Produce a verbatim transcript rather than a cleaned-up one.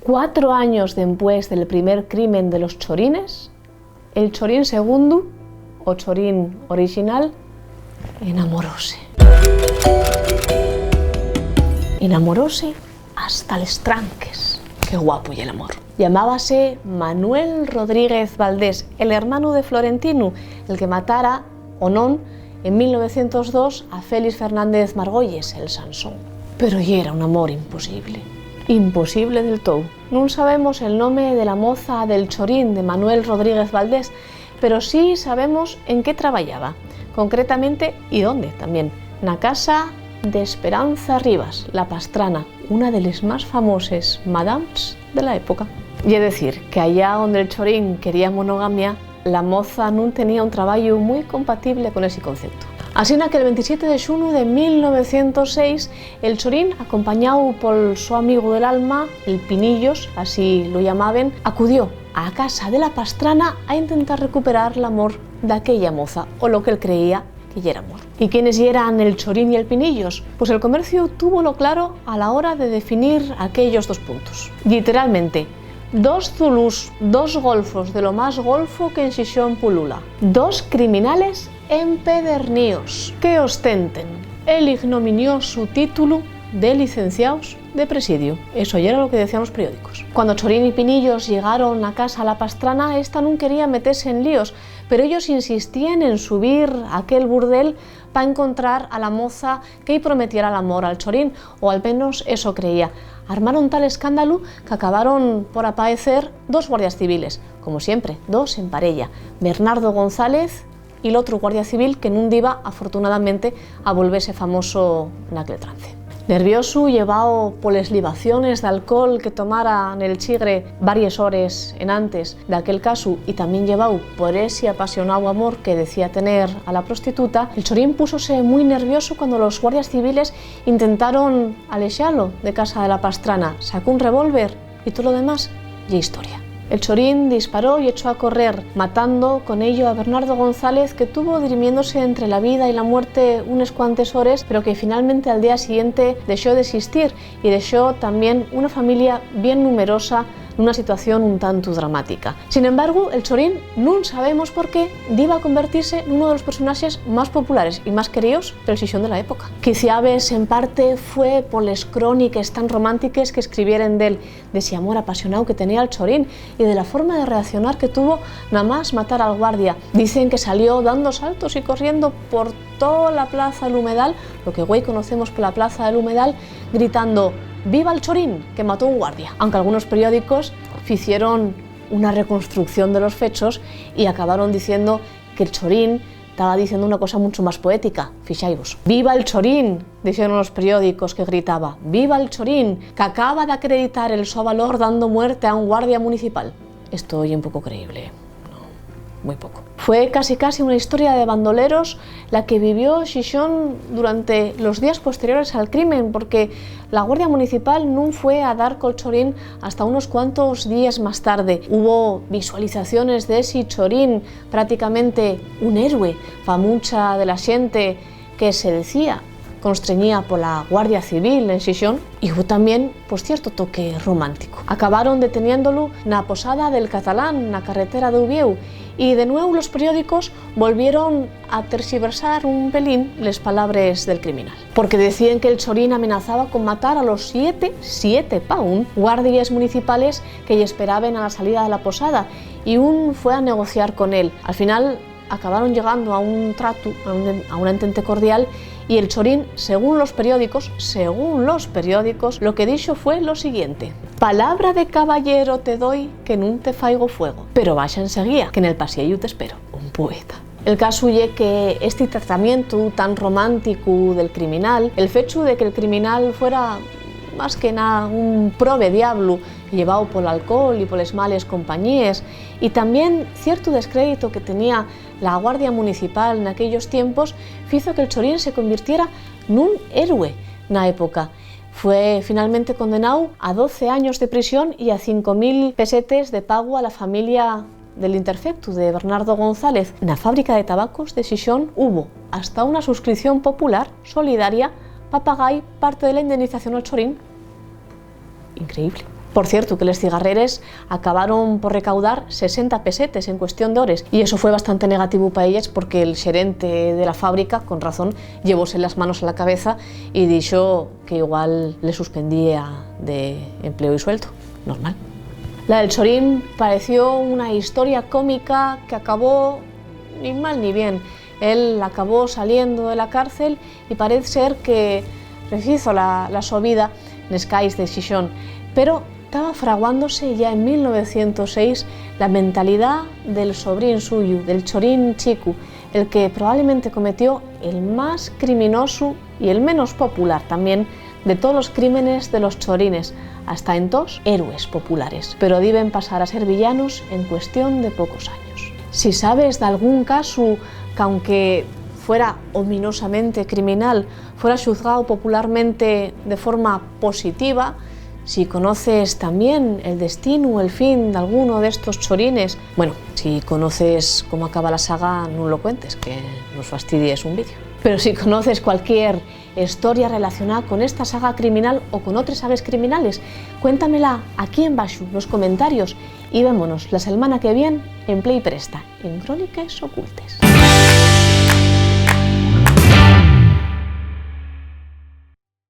Cuatro años dempués del primer crimen de los chorines, el chorín segundu, o chorín orixinal, enamoróse. Enamoróse hasta les tranques. Qué guapu ye l'amor. Llamábase Manuel Rodríguez Valdés, el hermanu de Florentinu, el que matara, o non, en mil novecientos dos a Félix Fernández Margolles, el Sansón. Pero yera un amor imposible. Imposible del tou. Nun sabemos el nome de la moza del chorín de Manuel Rodríguez Valdés, pero sí sabemos en qué trabayaba, concretamente, y dónde también. Na casa d'Esperanza Rivas, la Pastrana, una de les más famoses madames de la época. Ye decir, que allá onde el chorín quería monogamia, la moza nun tenía un trabayu mui compatible con esi conceptu. Asina que'l ventisiete de xunu de mil novecientos seis, el chorín, acompañáu pol so amigu del alma, el Pinillos, así lo llamaben, acudió a casa de la Pastrana a intentar recuperar l'amor d'aquella moza, o lo que'l creía que yera amor. ¿Y quiénes yeran el chorín y el Pinillos? Pues el comerciu túvolo claro a la hora de definir aquellos dos puntos. Lliteralmente, dos zulús, dos golfos de lo más golfo que en Xixón pulula. Dos criminales empederníos que ostenten el ignominiosu títulu de licenciaos de presidiu. Eso yera lo que decían los periódicos. Cuando Chorín y Pinillos llegaron a casa la Pastrana, esta nun quería metese en líos, pero ellos insistían en subir a aquel burdel pa encontrar a la moza que-y prometiera l'amor al chorín, o al menos eso creía. Armaron tal escándalu qu'acabaron por apaecer dos guardias civiles, como siempre, dos en parella, Bernardo González y l'otru guardia civil, que nun diba, afortunadamente, a volvese famoso naquel trance. Nerviosu, llevao poles libaciones d'alcohol que tomara nel Chigre varies hores enantes, daquel casu, y tamién lleváu por esi apasionáu amor que decía tener a la prostituta, el chorín púsose mui nerviosu cuando los guardias civiles intentaron alexalo de casa de la Pastrana. Sacó un revólver y tolo demás ye historia. El chorín disparó y echó a correr, matando con ello a Bernardo González, que tuvo dirimiéndose entre la vida y la muerte unes cuantes hores, pero que finalmente al día siguiente dexó d'esistir y dexó tamién una familia bien numerosa nuna situación un tantu dramática. Sin embargo, el chorín, nun sabemos por qué, diba convertise nunu de los personaxes más populares y más queríos del Xixón de la época. Quiciabes, en parte, fue poles cróniques tan romántiques que escribieren d'él, d'esi amor apasionáu que tenía el chorín y de la forma de reaccionar que tuvo namás matar al guardia. Dicen que salió dando saltos y corriendo por tola plaza del Humedal, lo que güei conocemos pola plaza del Humedal, gritando: "¡Viva el chorín, que mató un guardia!". Aunque algunos periódicos ficieron una reconstrucción de los fechos y acabaron diciendo que el chorín taba diciendo una cosa muncho más poética. Fixáivos. "¡Viva el chorín!", dixeron los periódicos que gritaba. "¡Viva el chorín, qu'acaba d'acreditar el so valor dando muerte a un guardia municipal!". Esto ye un poco creíble, ¿no? Muy poco. Fue casi, casi una historia de bandoleros la que vivió Xixón durante los días posteriores al crimen, porque la Guardia Municipal nun fue a dar col chorín hasta unos cuantos díes más tarde. Hubo visualizaciones de esi chorín, prácticamente un héroe pa muncha de la xente que se decía constreñía pola Guardia Civil en Xixón, y hubo tamién, pues, cierto toque romántico. Acabaron deteniéndolu na posada del Catalán, na carretera d'Uviéu, y de nueu los periódicos volvieron a terxiversar un pelín les palabres del criminal, porque decíen que el chorín amenazaba con matar a los siete, siete pa un, guardies municipales que-y esperaben a la salida de la posada, y un fue a negociar con él. Al final, acabaron llegando a un tratu, a un, a un entente cordial, y el chorín, según los periódicos, según los periódicos, lo que dixo fue lo siguiente: "Palabra de caballero te doy que nun te faigo fuego, pero baxa enseguía, que nel pasiellu t'espero". Un poeta. El casu ye que esti tratamientu tan románticu del criminal, el fechu de que el criminal fuera más que nada un prove diablu, lleváu pol alcohol y poles males compañíes, y tamién ciertu descréditu que tenía la Guardia Municipal naquellos tiempos, fizo que el chorín se convirtiera nun héroe na época. Fue finalmente condenáu a doce años de prisión y a cinco mil pesetes de pagu a la familia del interfectu de Bernardo González. Na fábrica de tabacos de Xixón hubo hasta una suscripción popular solidaria pa paga-y parte de la indemnización al chorín. Increíble. Por cierto, que les cigarreres acabaron por recaudar sesenta pesetes en cuestión d'hores, y eso fue bastante negativo pa ellas, porque el xerente de la fábrica, con razón, llevóse las manos a la cabeza y dixo que igual le suspendía de empleo y sueldo. Normal. La del chorín pareció una historia cómica que acabó ni mal ni bien. Él acabó saliendo de la cárcel y parece ser que refizo la, la so vida nes cais de Xixón, pero taba fraguándose ya en mil novecientos seis la mentalidá del sobrín suyu, del chorín chicu, el que probablemente cometió el más criminosu y el menos popular también de tolos crímenes de los chorines, hasta entós héroes populares, pero diben pasar a ser villanos en cuestión de pocos años. Si sabes d'algún casu qu'aunque fuera ominosamente criminal, fuera xuzgao popularmente de forma positiva, si conoces tamién el destinu o el fin d'algunu d'estos chorines, bueno, si conoces cómo acaba la saga, nun lo cuentes, que nos fastidies un vicio. Pero si conoces cualquier historia relacioná con esta saga criminal o con otres sagues criminales, cuéntamela aquí embaxu, nos comentarios, y vémonos la selmana que vien en Play Presta, en Cróniques Ocultes.